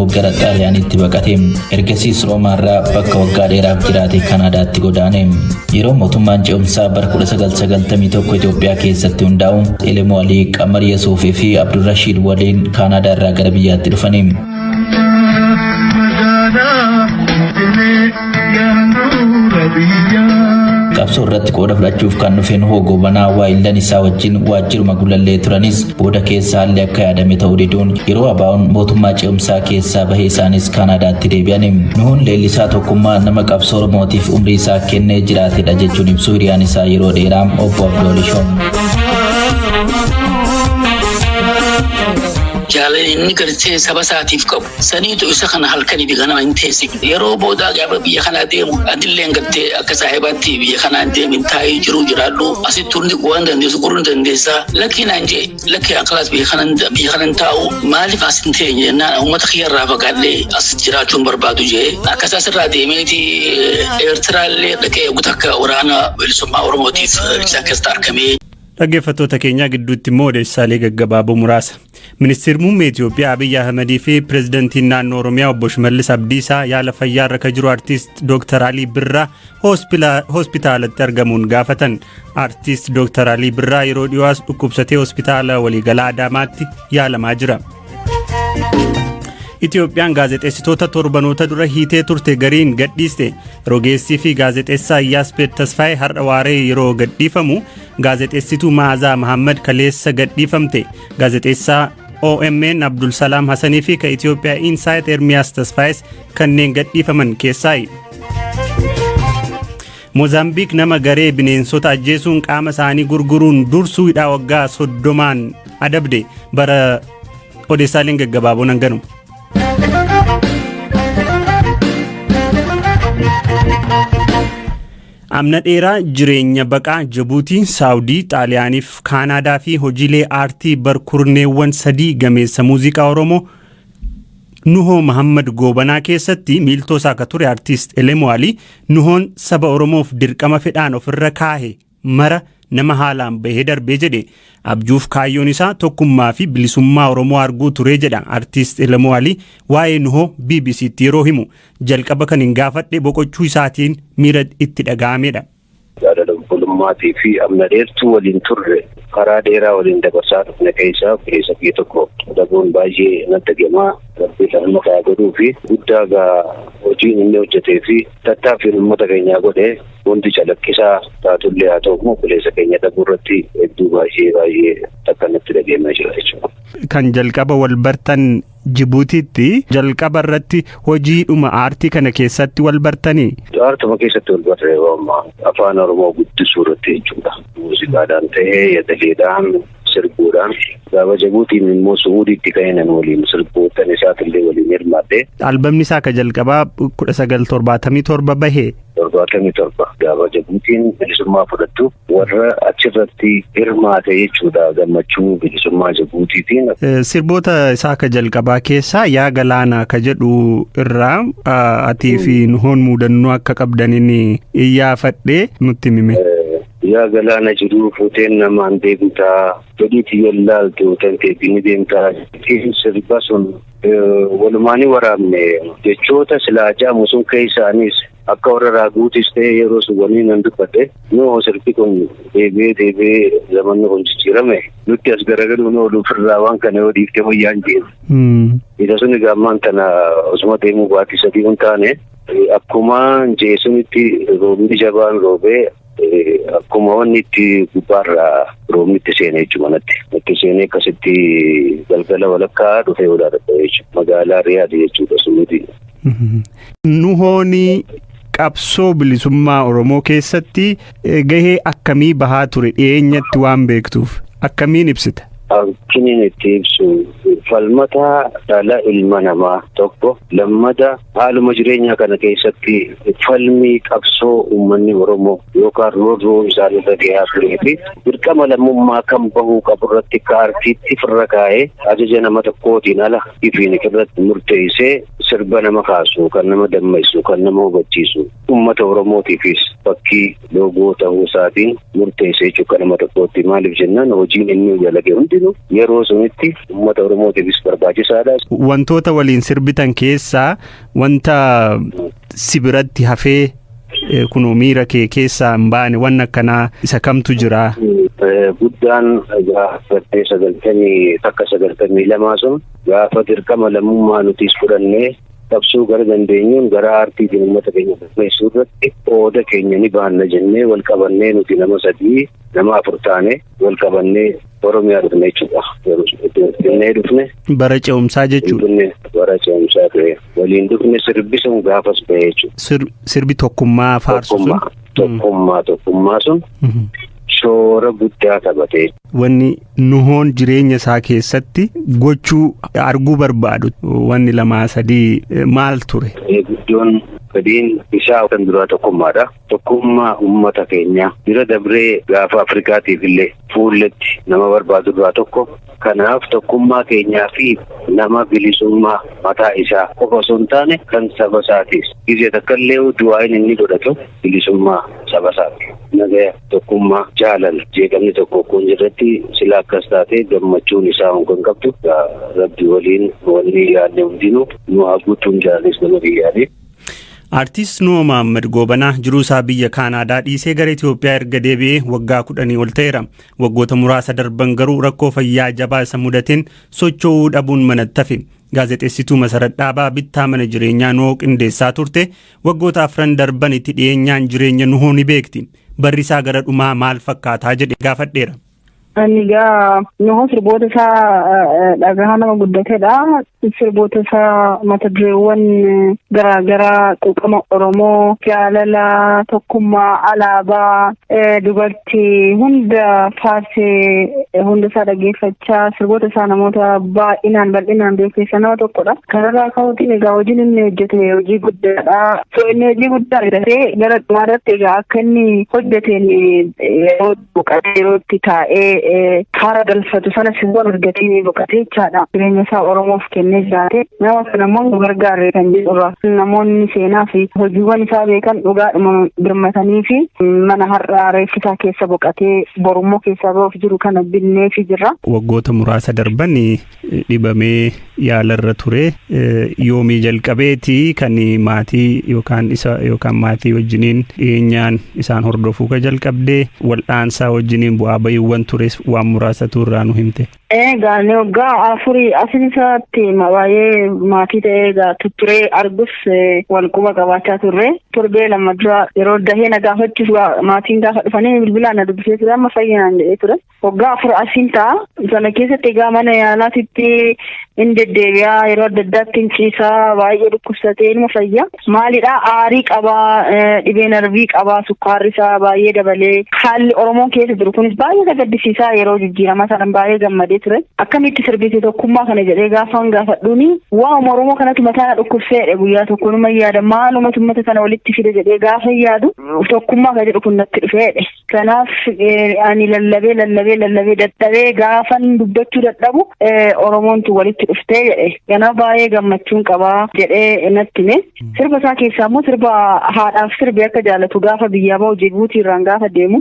Ammoo gara Xaaliyaaniitti baqate. Ergasiis Roomaarraa bakka waggaa dheeraaf jiraate Kanaadaatti godaane. Yeroo mootummaan ce'umsaa bara 1991 Itoophiyaa keessatti hundaa'u, Elemoo Alii, Qamar Yesuufii fi Abdurrashiid waliin Kaanaadaarraa gara biyyaatti dhufani. Qabsoo irratti qooda fudhachuuf kan dhufe Nuhoo Goobanaa waayillan isaa wajjin waajjiruma Gulallee turanis, booda keessa haalli akka yaadame ta'uu diduun yeroo ABO'n mootummaa ce'umsaa keessaa bahee isaanis Kaanaadaatti deebi'ani. Nuhoon leellisaa tokkummaa, nama qabsoo Oromootiif umrii isaa kennee jiraatedha jechuun ibsu hiriyaan isaa yeroo dheeraa Obbo Abdoo Lishoon. Jaalala inni gartee saba isaatiif qabu saniitu isa kana halkanii fi ganama hin teessifne. Yeroo boodaa gaafa biyya kanaa deemu, atilleen gartee akka saahibaatti biyya kanaa hin deemin, taa'ii jiruu jiraadhu, asitti hundi waan dandeessu guruu ni dandeessaa. Lakkii naan jee, lakkii akkalaas biyya kanan taa'u maaliif as hin teenye jennaan, uummata kiyya irraa fagaadhee as jiraachuu hin barbaadu jee. Akkasaa asirraa deemeeti Eertiraallee dhaqee takka waraana bilisummaa Oromootiif isaan keessatti argamee. Dhaggeeffattoota keenyaa, gidduutti immoo odeessaalee gaggabaaboo muraasa. Ministeerri muummee Itoophiyaa Abiyyi Ahmadii fi pireezidantiin naannoo Oromiyaa Obbo Shimallis Abdiisaa yaala fayyaa irra kan jiru Artiist Dr. Alii Birraa hospitaalatti argamuun gaafatan. Artiist Dr. Alii Birraa yeroo dhiyoos dhukkubsatee hospitaala waliigalaa Adaamaatti yaalamaa jira. Itoophiyaan gaazexeessitoota torbanoota dura hiitee turte gariin gadhiiste. Rogeessii fi gaazexeessaa Iyyaaspeed Tasfaayee har'a waaree yeroo gadhiifamu, gaazexeessituu Maazaa Mahammad kaleessa gadhiifamte. Gaazexeessaa OMN Abdul Salaam Hasanii fi ka Itoophiyaa Insaayit Ermiyaas Tasfaayes kanneen gadhiifaman keessaayi. Moozaambiik nama garee bineensota ajjeesuun qaama isaanii gurguruun dursuu hidhaa waggaa 30n adabde. Bara odeessaaleen gaggabaaboon hanganu. Amna dheeraa jireenya baqaa Jibuutii, Saawudii, Xaaliyaaniif Kaanaadaa fi hojiilee aartii barkurneewwan sadii gameessa muuziqaa Oromoo Nuhoo Mahammad Goobanaa keessatti miiltoo isaa akka ture Artiist Elemoo Alii, Nuhoon saba Oromoof dirqama fedhaan ofirra kaahe mara nama haalaan bahee darbee jedhe. Abjuuf kaayyoon isaa tokkummaa fi bilisummaa Oromoo arguu ture jedha Artiist Elemoo Alii waa'ee Nuhoo BBCtti yeroo himu. Jalqaba kan hin gaafadhe boqochuu isaatiin miira itti dhaga'amedha. Jaalala obbolummaatii fi amna dheertuu waliin turre, karaa dheeraa waliin dabarsaa dhufne keessaa obboleessa kiyya tokko dhabuun baay'ee natti dhaga'ama. Rabbi rahmata haa godhuu fi guddaa gaa hojiin inni hojjetee fi tattaaffiin uummata keenyaa godhe hundi calaqqisaa taatullee, haa ta'u immoo obboleessa keenya dhabuu irratti hedduu baay'ee baay'ee takka natti dhaga'amaa jira jechuudha. Kan jalqaba wal bartan Jibuutiitti, jalqaba irratti hojiidhuma aartii kana keessatti wal bartanii? Aartuma keessatti wal barree, ammaa afaan Oromoo guddisuu irratti jechuudha. Muuziqaadhaan ta'ee, yadaleedhaan, sirbuudhaan. Gaafa Jibuutiin immoo Su'uudiitti ka'een waliin sirboottan isaatillee waliin hirmaadhe. Albamni isaa ka jalqabaa 1977 bahe. 77 gaafa Jibuutiin bilisummaa fudhattu warra achirratti hirmaate jechuudha, gammachuu bilisummaa Jibuutiitiin. Sirboota isaa ka jalqabaa keessaa "Yaa Galaanaa" ka jedhu irraa atii fi Nuhoon muudannoo akka qabdaniin iyyaafadhee nutti himime. Yaa galaana jiruu fuuteen namaan deemtaa, fedhii xiyyoon laaltu tanteetii ni deemtaa. Sirba sun walumaanii waraabne. Jechoota silaa jaamu sun keessaanis akka warra raaguutis ta'e yeroo sun waliin nan dubbadhe. Noo sirbi kun deebi'ee deebi'ee zamanni kun jijjiirame nutti as garagaluun oolu, ofirraa waan kana yoo dhiifte wayyaan jeeru. Isa sun egaa ammaan tana osuma deemuu baatii 3 hin taane, akkuma jeesunitti roobni jabaan roobee, akkuma wanni itti gubbaarraa roobni itti seenee jechuudha manatti. Itti seenee akkasitti galgala walakkaa dhufee oolaa dadhabe jechuudha. Magaalaa Riyaad jechuudha, Suudii. Nuhooni qabsoo bilisummaa Oromoo keessatti gahee akkamii bahaa ture, dhiyeenyatti waan beektuuf akkamiin ibsita? Akkiniin itti ibsu, falmata dhala ilma namaa tokko, lammata haaluma jireenyaa kana keessatti falmii qabsoo uummanni Oromoo yookaan roorroo isaan irra gahaa turee fi dirqama lammummaa kan bahuu qabu irratti kaartiitti firra kaa'ee, ajaja nama tokkootiin ala ifiin irratti murteessee, sirba nama kaasu, kan nama dammaqsu, kan nama hubachiisu, uummata Oromootiifis Fakkii loogoo ta'uu isaatiin murteessee jechuudha nama tokkootti. Maaliif jennaan, hojiin inni dalage hundinuu yeroo sunitti uummata Oromootiifis barbaachisaadha. Wantoota waliin sirbitan keessaa wanta si biratti hafee kunoo miira kee keessaa hin baane waan akkanaa isa kamtu jira? Guddaan gaafa 91, 92 sun gaafa dirqama lammummaa nutis fudhannee qabsoo gara dandeenyuun gara aartiitiin uummata keenya galmeessuu irratti qooda keenya ni baanna jennee wal qabannee, nuti nama sadii, nama afur taane wal qabannee Oromiyaa dhufne jechuudha. Finfinnee dhufne. Bara ce'umsaa jechuudha. Finfinnee bara ce'umsaa ta'e waliin dhufne, sirbi sun gaafas ba'e jechuudha. Sirbi tokkummaa faarsu sun. Tokkummaa sun shoora guddaa taphate. Wanni Nuhoon jireenya isaa keessatti gochuu arguu barbaadu wanni lamaa sadii maal ture? Guddoon fedhiin isaa kan duraa tokkummaadha. Tokkummaa uummata keenyaa bira dabree gaafa Afrikaatiif illee fuulletti nama barbaadu irraa tokko. Kanaaf tokkummaa keenyaa fi nama bilisummaa mataa isaa qofa osoo hin taane kan saba isaatiis. Gizee takka illee du'aan inni godhatu bilisummaa saba isaati. Nagaya, tokkummaa, jaalala, jeeqamni tokko kun jirratti sila akkas taate gammachuun isaa kan qabdu rabbi waliin wanni yaadne hundinuu nu haa guutuun jaalallis nama biyyaanii. Aartist Nuhoo Mahammad Goobanaa jiruu isaa biyya Kaanaadaa dhiisee gara Itoophiyaa erga deebi'ee waggaa 10 ol ta'eera. Waggoota muraasa darban garuu rakkoo fayyaa jabaa isa mudateen socho'uu dhabuun manatti hafe. Gaazexeessituu Masarat Dhaabaa bittaa mana jireenyaa Nuhoo qindeessaa turte, waggoota 4 darban itti dhiyeenyaan jireenya Nuhoo ni beekti. Barri isaa gara dhumaa maal fakkaataa jedhe gaafadheera. Ani egaa Nuhoo sirboota isaa dhagahaa nama guddatedha. Sirboota isaa mata dureewwan garaagaraa quuqama Oromoo, jaalala, tokkummaa, alaabaa, dubartii hunda faarsee hunda isaa dhaggeeffachaa sirboota isaa namoota baay'inaan bal'inaan beeksisa nama tokkodha. Kanarraa ka'uutiin egaa hojiin inni hojjete hojii guddaadha. So inni hojii guddaa hojjetee gara dhumaarratti egaa akka inni hojjeteen yeroo boqotee, yeroo itti taa'ee haara galfatu sana sirboon argatee boqotee jechaadha. Jireenya isaa Oromoof kennee jiraate. Nama kana immoo nu gargaarre kan jedhurra. Namoonni seenaa fi hojiiwwan isaa beekan dhugaadhuma birmatanii fi mana har'aa reeffi isaa keessa boqotee borummoo keessaa ba'uuf jiru kana binneefi jirra. Waggoota muraasa darban dhibamee yaalarra ture. Yoomii jalqabeeti kan maatii yookaan isa yookaan maatii wajjiniin dhiyeenyaan isaan hordofuu ka jalqabdee, wal'aansaa wajjiniin bu'aa bahiiwwan tures waan muraasatu irraa nu himte? Egaa inni waggaa 4 asin isaatti baay'ee maatii ta'ee egaa tutturee argus wal quba qabaachaa turre. Torbee 2 dura yeroo dahee na gaafachuuf maatiin gaafa dhufanii bilbilaan na dubbisee ture, amma fayyinaan jedhee ture. Waggaa 4 asiin ta'a. Sana keessatti egaa mana yaalaatitti hin deddeebi'aa, yeroo adda addaatti hin ciisaa, baay'ee dhukkubsatee ilma fayya. Maalidhaa, aarii qabaa, dhibee narvii qabaa, sukkaarri isaa baay'ee dabalee, haalli Oromoon keessa jiru kunis baay'ee isa gaddisiisaa, yeroo jijjiiramaa sana baay'ee gammadee ture. Akkamitti sirbite tokkummaa kana jedhee gaafan gaafadhuuni, waa'uma Oromoo kanatu mataa na dhukkubseedha, guyyaa tokko numa yaada, maalumatu uummata kana walitti fide jedhee gaafa yaadu tokkummaa kan jedhu kun natti dhufeedha. Kanaaf ani lallabee lallabee lallabee dadhabee gaafan dubbachuu dadhabu Oromoontu walitti dhuftee jedhe. Kanaaf baay'ee gammachuun qabaa jedhee natti hime. Sirba isaa keessaa immoo sirba haadhaaf sirbe akka jaalatu, gaafa biyyaa bahu Jibuutii irraan gaafa deemu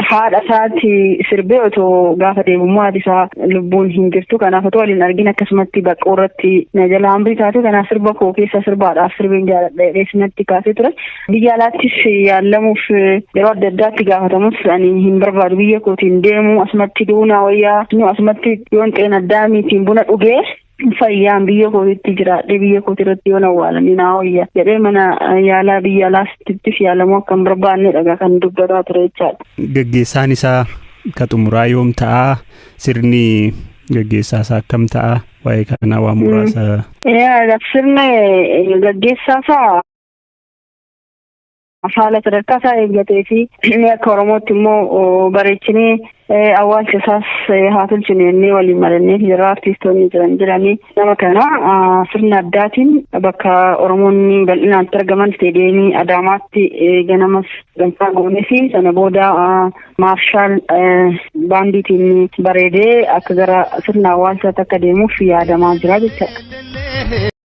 haadha isaatti sirbee, otoo gaafa deemu immoo haati isaa lubbuun hin jirtu. Kanaaf otoo waliin argin akkasumatti baqqoo irratti na jala hambii taate, kanaaf sirba koo keessa sirba haadhaaf sirbeen jaaladha jedhee natti kaasee ture. Biyya alaattis yaalamuuf yeroo adda addaatti gaafatamus, ani hin barbaadu, biyya kootiin deemu, asumatti du'uu naa wayyaa, asumatti yoon xeena addaamiitiin buna dhugee fayyaan biyya kootitti jiraadhee biyya kooti irratti yoon awwaalanii naa wayya jedhee, mana yaalaa biyya alaattis yaalamuu akka hin barbaannedha kan dubbataa ture jechaadha. Gaggeessaan isaa ka xumuraa yoom ta'a? Sirni gaggeessaa isaa akkam ta'a? Waa'ee kanaa waan muraasa. Sirni gaggeessaa isaa haala sadarkaa isaa eeggatee fi inni akka Oromootti immoo bareechinee awwaalcha isaas haa tolchinu jennee waliin mari'annee yeroo artiistoonni jiran jiranii nama kana sirna addaatiin bakka Oromoonni bal'inaan argaman isteediyeemii Adaamaatti ganamas ganfaa goonee fi sana booda maarshaal baandiitiin bareedee akka gara sirna awwaalchaatti akka deemuuf yaadamaa jira jechaadha.